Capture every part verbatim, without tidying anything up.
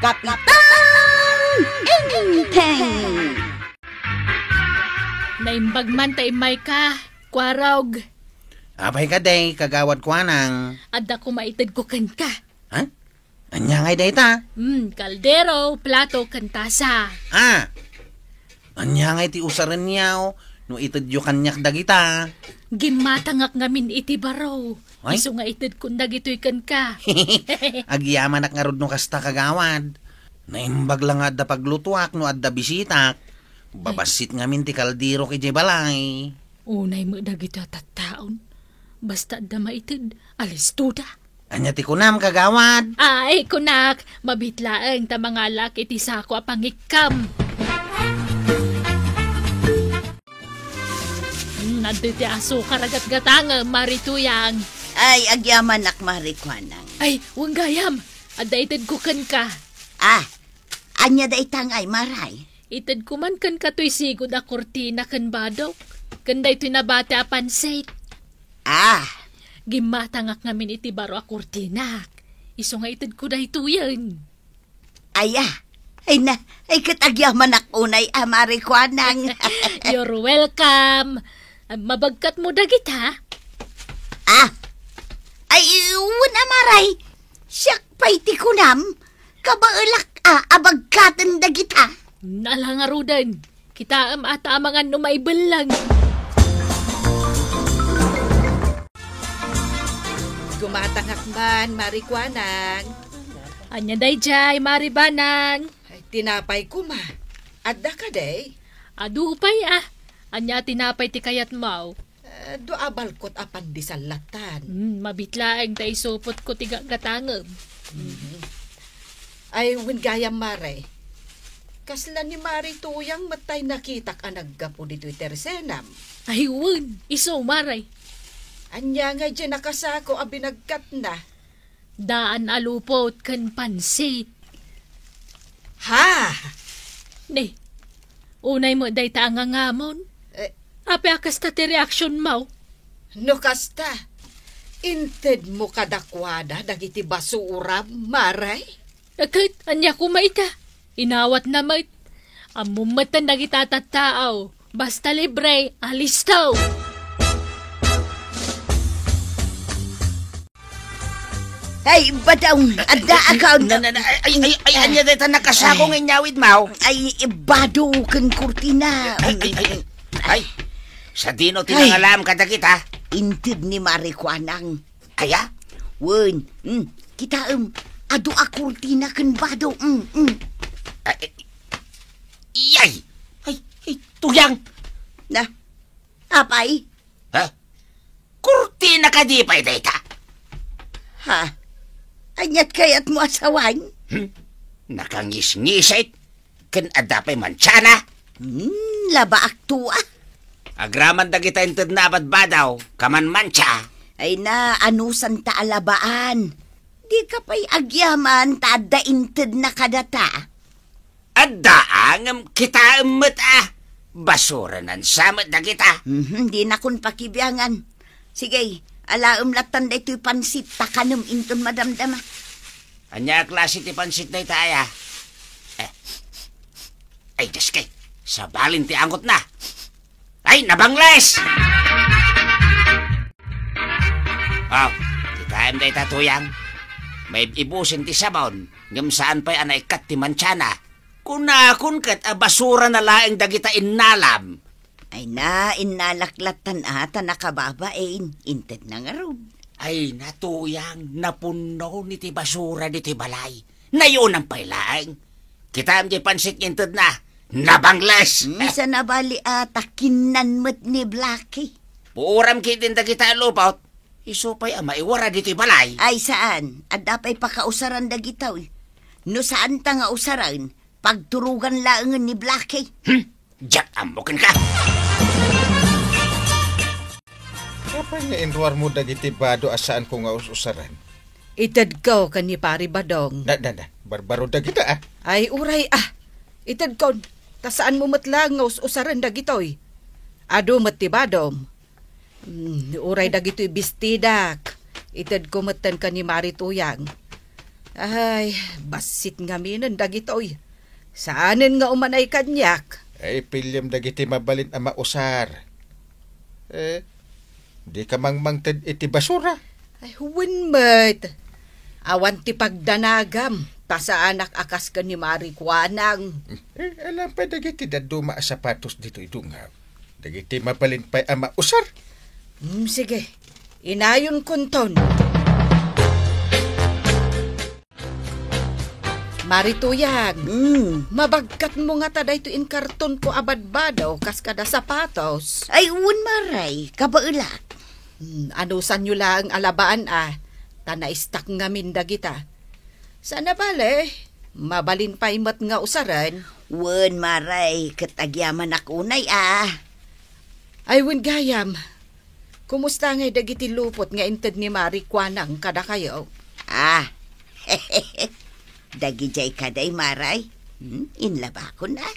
Kapitan Enteng! Naimbag man ta immayka, Kuarog. Apay kadi, Kagawad Kuanang? Adda koma itedko kenka. Ha? Ania ngay dayta? Hmm, kaldero, plato, ken tasa. Ah! Ania ngay ti usarenyo no itedyo kaniak dagita? Gimmatangak ngamin iti baro. Ay? Isu nga itedkon dagitoy kenka. Agyamanak ngarud no kasta, Kagawad. Naimbag la nga adda paglutuak no adda bisitak. Babassit ngamin ti kalderok idiay balay. Unay met dagitoy a tattaon. Basta adda maited, alistoda. Ania ti kunam, Kagawad? Ay, kunak, mabiit laeng ta mangalak iti sako a pangikkam. Hmm, adda ti asukar a gatgatangem, Mari Tuyang. Ay, agyamanak, Mari Kuanang. Ay, wen gayam, adda itedko kenka. Ah, ania dayta ngay, Maray? Itedko man kenka toy sigud a kurtina ken badok, ken daytoy nabati a pansit. Ah. Gimmatangak ngamin iti baro a kurtinak. Isu nga itedko daytoyen. Aya. Ay na, ay ket agyamanak unay a Mari Kuanang. You're welcome. Mabagkatmo dagita? Ah. Ay, wen a Maray. Siak pay ti kunam. Kabaelak a, abagkaten dagita. Nalangaruden. Kitaem a ta amangan no maibellang. Gumatangak man, Mari Kuanang. Ania daydiay, Mari Banang? Ay, tinapay koma. Adda kadi? Adu pay, ah. Ania tinapay ti kayatmo? Eh, dua a balkot a pandesal lattan. Hmm, mabiit laeng ta isupotko ti gatgatangem. Mhm. Ay, wen gayam, Mare. Kasla ni Mari Tuyang met tay nakitak a naggapu ditoy tersenam. Ay, wen, isu, Mare. Ania ngay diay nakasako a binagkatna? Daan a lupot ken pansit. Ha? Ne, unay met dayta a ngangamon. Eh. Apay a kasta ti reaksionmo? No kasta, intedmo kadakuada dagiti basuram, Mare? Eh, ket ania koma ita? Inawatna met. Ammom metten dagita a tattao. Basta libre, alisto! Ay, Badong, adda akon. Na, na, na, ay, ay, ay, ay, ania dayta nakasako nga inyawidmo? Ay, bado ken kurtina. Ay, ay, ay, ay. Ay, sadino ti nangalam kadagita? Inted ni Mari Kuanang. Aya? Wen, mm, kitaem, adu a kurtina ken bado, mm, mm. Ay, ay, iyay! Ay, ay, Tuyang! Na, apay? Ha? Kurtina kadi pay dayta? Ha? Aniat kayatmo a sawen? Hmm? Nakangisngisit? Ken adda pay mantsana? Hmm, labaakto, ah. Agraman dagita intedna a badbado, kaman mantsa. Ay na, anusanta a labaan. Dika pay agyaman ta adda intedna kadata. Adda, ngem kitaem met, ah. Basuranan sa met dagita. Mhm, dinakon pakibiangan. Sige, alaem lattan daytoy pansit, ta kanem inton madamdama. Ania a klase ti pansit dayta aya? Eh. Ay, Diyos kay, sabalin ti angotna. Ay, nabangles! Ah, kitaem dayta, Tuyang. Maib-ibusen ti sabon, ngem saan pay a naikkat ti mantsana. Kunakon ket a basurana laeng dagita innalam. Ay na, innalak lattan a ta nakababain, intedna ngarud. Ay na, Tuyang, napunno ni ti basura ditoy balay. Nayonam pay laeng. Kitaem diay pansit nga intedna, nabangles! Hmm, saan a bali a ta kinnan met ni Blackie. Puoram ketdin dagita a lupot, isu pay a maiwara ditoy balay. Ay saan, adda pay pakausaran dagitoy. No saanta nga usaren, pagturogan laengen ni Blackie. Hmm? Diak ammo kenka. Apay nga inruarmo dagiti bado a saanko nga us-usaren? Itedko ken ni Pari Badong. Na, na, na. Barbaro dagita, ah. Ay, uray, ah. Itedkon, ta saanmo met laeng nga us-usaren dagitoy. Adu met ti badom. Hmm, uray dagitoy bestidak. Itedko metten ken ni Mari Tuyang. Ay, bassit ngaminen dagitoy. Saanen nga umanay kaniak. Ay, pilem dagiti mabalin a mausar. Eh, di ka mangmangted iti basura. Ay, wen met. Awan ti pagdanagam, ta saanak a kas ken ni Mari Kuanang. Eh, alam pay dagiti dadduma a sapatos ditoy dungaw. Dagiti mabalin pay a mausar. Hmm, sige. Inayon kunton. Mari Tuyang, mm, mabagkatmo ngata daytoy inkartonko a badbado kas kada sapatos? Ay, wen, Maray, kabaelak. Hmm, anusanyo laeng a labaan a, ta naistak ngamin dagita. Saan a bale, mabalin pay met nga usaren. Wen, Maray, ket agyamanak unay a. Ay, wen gayam. Kumusta ngay dagiti lupot nga inted ni Mari Kuanang kadakayo? Ah, dagidiay kadi, Maray? Hmm, inlabakon a.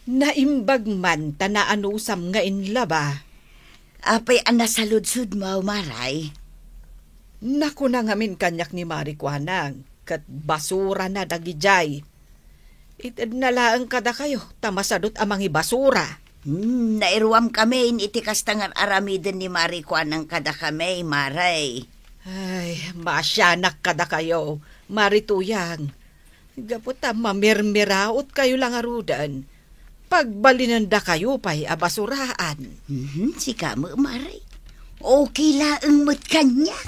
Naimbag man ta naanusam nga inlaba. Apay a nasaludsodmo, Maray? Nakuna ngamin kaniak ni Mari Kuanang, ket basurana dagidiay. Itedna laeng kadakayo, ta masadut a mangibasura. Hmm, nairuamkamin iti kasta nga ar-aramiden ni Mari Kuanang kadakami, Maray. Ay, maasianak kadakayo, Mari Tuyang. Gapu ta mamirmirautkayo la ngaruden, pagbalinendakayo pay a basuraan. Mhm, sika met, Maray. Okay laeng met kaniak.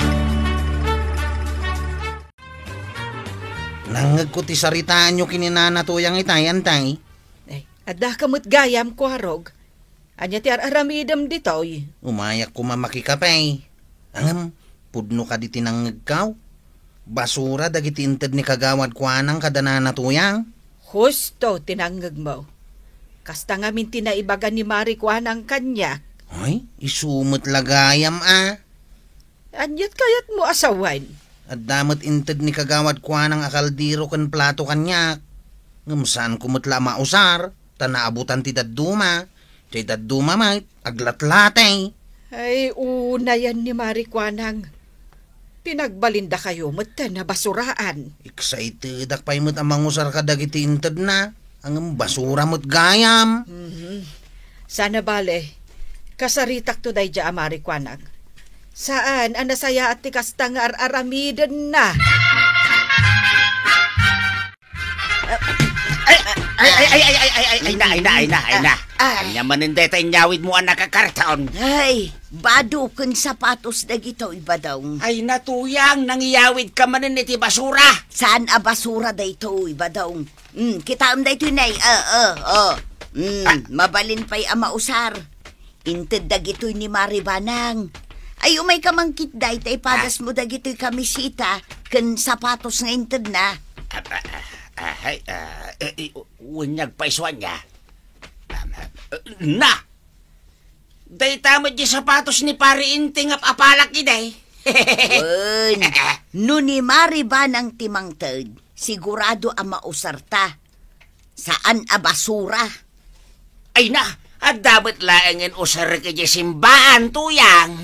Nangngegko ti saritaanyo ken ni Nana Tuyang itay, Antay. Ay, adda ka met gayam, Kuarog. Ania ti ar-aramidem ditoy? Umayak koma makikape. Ngem, pudno kadi ti nangngegko? Basura dagiti inted ni Kagawad Kuanang kada Nana Tuyang. Husto ti nangngegmo. Kasta ngamin ti naibaga ni Mari Kuanang kaniak. Ay, isu met la gayam a. Aniat kayatmo a sawen? Adda met inted ni Kagawad Kuanang a kaldero ken plato kaniak. Ngem saanko met la a mausar, ta naabutan ti dadduma. Ti dadduma met, aglatlatay. Ay, unayen ni Mari Kuanang. Ti nagbalindakayo metten a basuraan. Excitedak pay met a mangusar kadagiti intedna. Ngem basura met gayam. Mhm. Saan a bale, kasaritakto daydiay a Mari Kuanang. Saan a nasayaat ti kasta nga ar-aramidenna. Ay, ay, ay, ay, ay, ay, ay, ay na, ay na, ay na, ay na. Ah, ah. Ania manen dayta inyawidmo a nakakarton? Ay, bado ken sapatos dagitoy, Badong. Ay, Nana Tuyang, nangiyawidka manen iti basura. Saan a basura daytoy, Badong? Mm, kitaem daytoy, Nay. Ah, ah, ah. Mm, ah. Mabalin pay a mausar. Inted dagitoy ni Mari Banang. Ay, umayka manen ketdi ta ipadasmo dagitoy kamiseta ken sapatos nga intedna. Ah, ah, ah, ah, ay, ah, eh, eh, unyag pay isu ania. Ah, ah, na! Dayta met di sapatos ni Pari Inti nga apalak idi. Wen, no ni Mari Banang ti mangted, sigurado a mausarta. Saan a basura. Ay na, adda met laengen usarek idiay simbaan, Tuyang.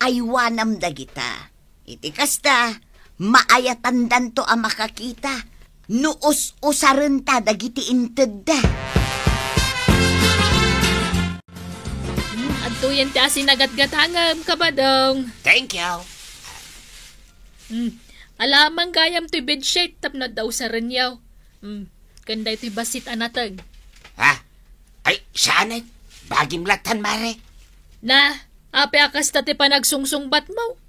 Aywanam dagita. Iti kasta, maayatandanto a makakita no us-usarenta dagiti intedda. Hmm, adtoyen ti asin a gatgatangem, Kabadong. Thank you. Hmm, ala man gayam toy bedsheet tapno adda usarenyo. Hmm, ken daytoy bassit a nateng. Ha? Ay, saanen. Bagim lattan, Mare. Na, apay a kasta ti panagsungsungbatmo?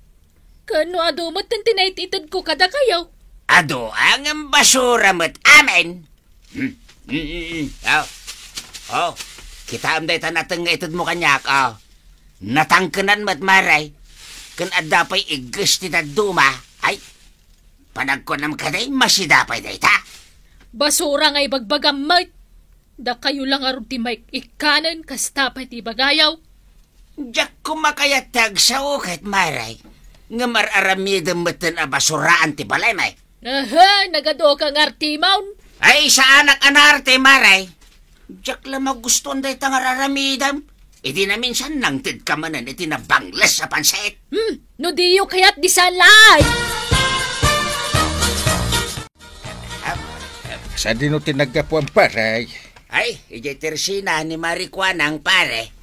Ken no adu met ti naititedko kadakayo? Adu, ngem basura met amin. Hmm, hmm, hmm, hmm. Oh. Oh, kitaem dayta nateng nga itedmo kaniak, oh. Natangkenan met, Mare. Ken adda pay igges ti dadduma. Ay, panagkunam kadi, masida pay dayta. Basura nga ibagbagam met. Dakayo la ngarud ti maik-ikkanen, kasta pay ti ibagayo. Diak koma kayat ti agsao ket, Mare, ngem ar-aramidem metten a basuraan ti balay, Mare. Aha, nagaduka nga artimon. Ay, saanak a naarte, Mare. Diak la magustuan dayta nga ar-aramidem. Idi naminsan, nangtedka manen iti nabangles a pansit. Hmm, no diyo kayat, di salay. Sadino ti naggapuan, pare? Ay, idiay tersina ni Marikuanang, pare.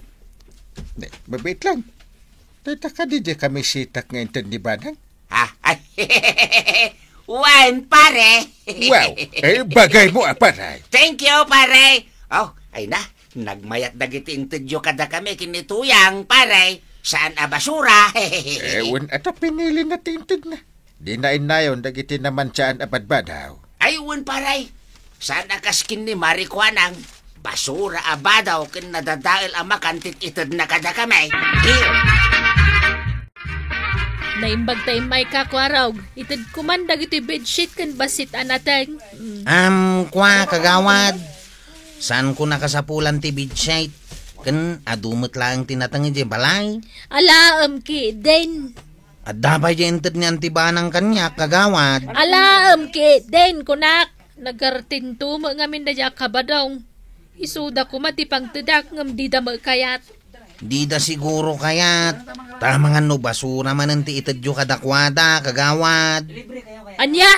Ne, mabit lang. Dayta kadi diay kamisita nga inted ni Banang? Ha? Ay, wen, pare. Wow, eh, bagay mo, ah, pare. Thank you, pare. Oh, ay na, nagmayat dagiti intedyo kadakami ken ni Tuyang, pare. Saan a basura? Eh, wen, ata pinili na ti intedna. Di nainnayon dagiti namantiaan a badbadaw. Ay, wen, pare. Saan a kas ken ni Marikuanang, basura a badaw ken nadadael a makan ti itedna kadakami. Iyo. Naimbag ta immay ka, Kuarog. Itedko man dagiti bedsheet ken bassit a nateng. Mm. Am, kua, kagawad. Saanko nakasapulan ti bedsheet? Ken adu met laeng ti nateng idiay balay. Alaem ketdin. Adda pay diay inted ni Anti Banang kaniak, kagawad. Alaem ketdin, kunak. Nagartinto met ngamin daydiay a kabadong. Isuda koma ti pangtedak ngem dida met kayat. Dida siguro kayat. Ta amangan no basura manen ti itedyo kadakuada, kagawad. Ania?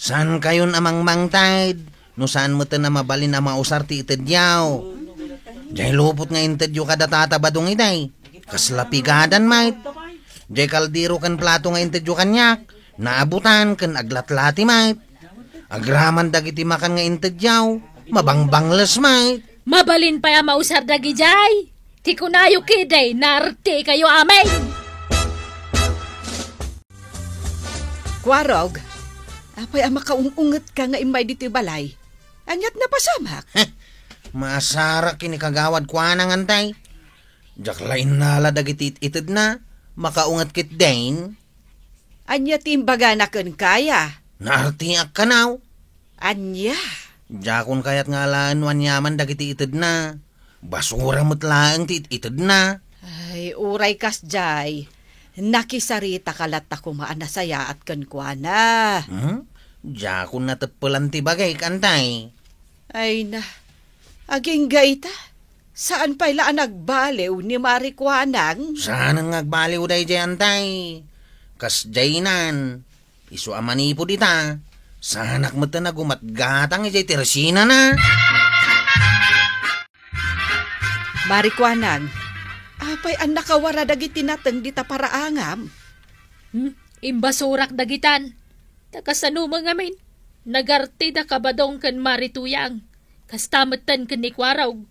Saankayon a mangmangted no saan metten a mabalin a mausar ti itedyo. Diay lupot nga intedyo kada tata Badong idi, kasla pigadan met. Diay kaldero ken plato nga intedyo kaniak, naabutan ken aglatlati met. Agraman dagiti makan nga intedyo, mabangbangles met. Mabalin pay a mausar dagidiay. Ti kunayo ketdi, naartikayo amin. Kuarog, apay a makaung-ungetka nga immay ditoy balay? Aniat napasamak? Heh, maasarak ken ni kagawad Kuanang, Antay. Diak la innala dagiti it-itedna, makaunget ketdin. Ania ti imbagana kenka, aya? Naartiak kanaw. Ania? Diakon kayat nga alaen no aniaman dagiti itedna. Basura met laeng ti it-itedna. Ay, uray kasdiay, nakisarita ka latta koma a nasayaat kenkuana. Hmm? Diakon nateppelan ti bagik, Antay. Ay na, agingga ita, saan pay la a nagbaliw ni Marikuanang? Saanen nga agbaliw daydiay, Antay. Kasdiaynan, isu a manipud ita, saanak metten a gumatgatang idiay tersinana. Marikuanang, apay a nakawara dagiti nateng dita paraangam? Hmm? Imbasurak dagitan. Ta kasano met ngamin? Nagartida Kabadong ken Marituyang. Kasta metten ken ni Kuarog.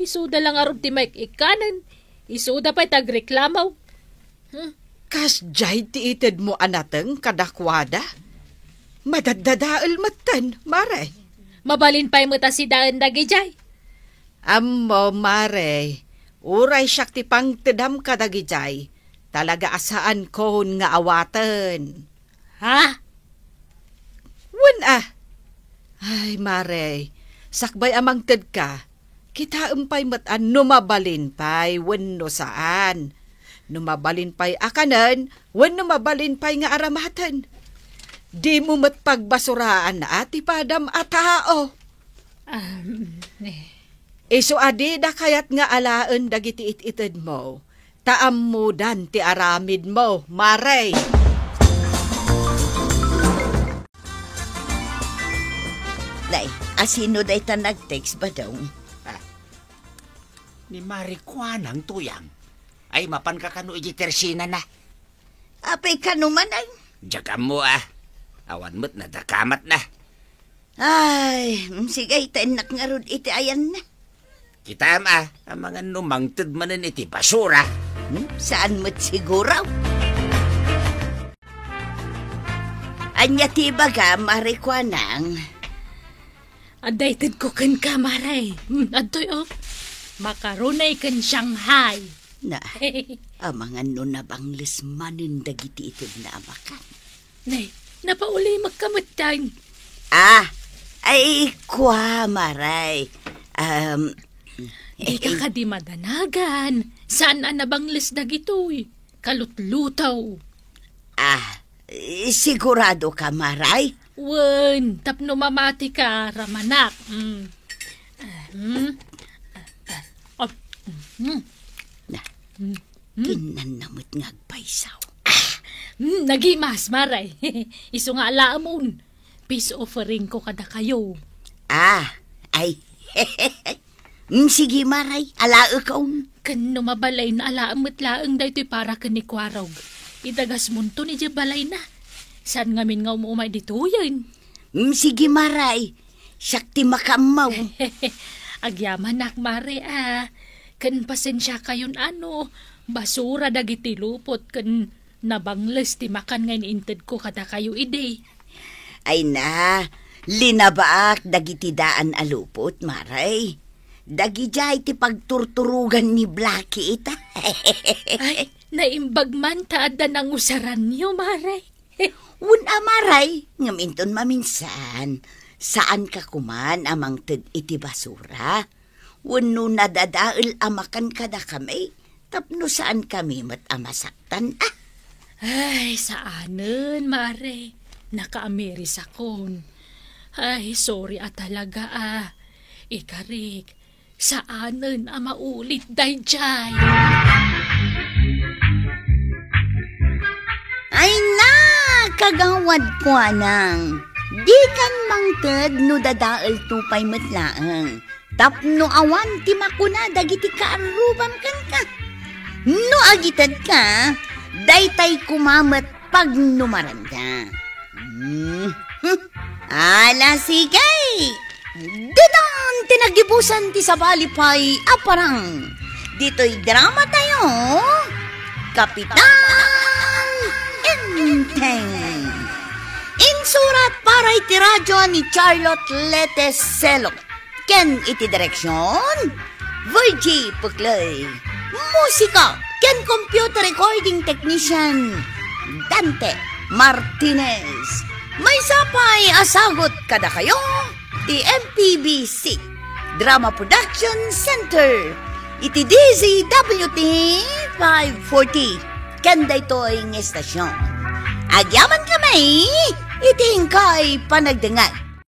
Isuda la ngarud ti maik-ikkanen, isuda pay ti agreklamo. Hmm. Kasdiay ti itedmo a nateng kadakuada? Madaddadael metten, Mare. Mabalin pay met a sidaen dagidiay. Ammo, Mare, uray siak ti pangtedam kadagidiay, talaga a saankon nga awaten. Ha? Wen a. Ay, Mare, sakbay a mangtedka, kitaem pay met a no mabalin pay wenno saan. No mabalin pay a kanen, wenno mabalin pay nga aramaten. Dimo met pagbasuraan a ti padam a tao. Um, eh. Isu a dida kayat nga alaen dagiti it-itedmo, ta ammodan ti aramidmo, Mare. Nay, asino dayta nag-text, Badong? Ah, ni Marikuanang, Tuyang. Ay, mapanka kano iti tersinana? Apay kano manen? Diak ammo, ah. Awan met nadakamatna. Ay, mm, sige, itaennak ngarud iti ayanna. Kitaem, ah, amangan no mangted manen iti basura. Hmm? Saan met siguro? Ania ti ibaga, Mare Kuanang? Adda itedko kenka, Mare. Hmm, adtoy, oh. Macaroni ken Shanghai. Na, amangan no nabangles manen dagiti itedna a makan. Nay, napaulimekka metten. Ah, ay, kua, Mare. Um, Dika eh, kadi madanagan. Saan a nabangles dagitoy? Kalutluto. Ah, eh, sigurado ka, Mare? Wen, tapno mamati ka, ramanak. Mm. Ah, mm. Ah, mm. Na, mm. Kinnanna met nga agpaysaw. Ah, mm, nagimas, Mare. Isu nga alaamon. peace offeringko kadakayo. Ah, ay. Mm, sige, Maray, alaekon. Ken no mabalinna, alaem met laeng daytoy para ken ni Kuarog. Idagasmonto idiay balayna. Saan ngamin nga um-umay ditoyen? Mm, sige, Maray. Siak ti makaammo. Agyamanak, Mare, a. Ken pasensiakayon a no basura dagiti lupot ken nabangles ti makan nga in-intedko kadakayo idi. Ay na, linabaak dagiti daan a lupot, Maray. Dagidiay ti pagturturogan ni Blackie ita. Ay, naimbag man ta adda nangusaranyo, Mare. Wen a, Maray, ngem inton maminsan, saanka koman a mangted iti basura? Wenno nadadael a makan kadakami tapno saankami met a masaktan, a? Ay, saanen, Mare. Nakaamirisakon. Ay, sorry a talaga, a. Ikarik, saanen a maulit daydiay. Ay na, kagawad kuanang, dikan mangted no dadaelto pay met laeng. Tapno awan ti makuna dagiti kaarrubam kenka. No agitedka, daytay koma met pagnumaranda. Hmm. Ala, sige. Ditan ti naggibusan ti sabali pay a parang. Ditoy drama tayo, Kapitan Enteng. Insurat para iti radyo ni Charlotte Lete Selok. Ken iti direksyon, Virgie Puclay. Musika ken computer recording technician, Dante Martinez. Maysa pay a sagut kadakayo ti M P B C Drama Production Center iti D Z W T five forty. Ken daytoy nga estasyon, agyamankami iti inkay panagdengngeg.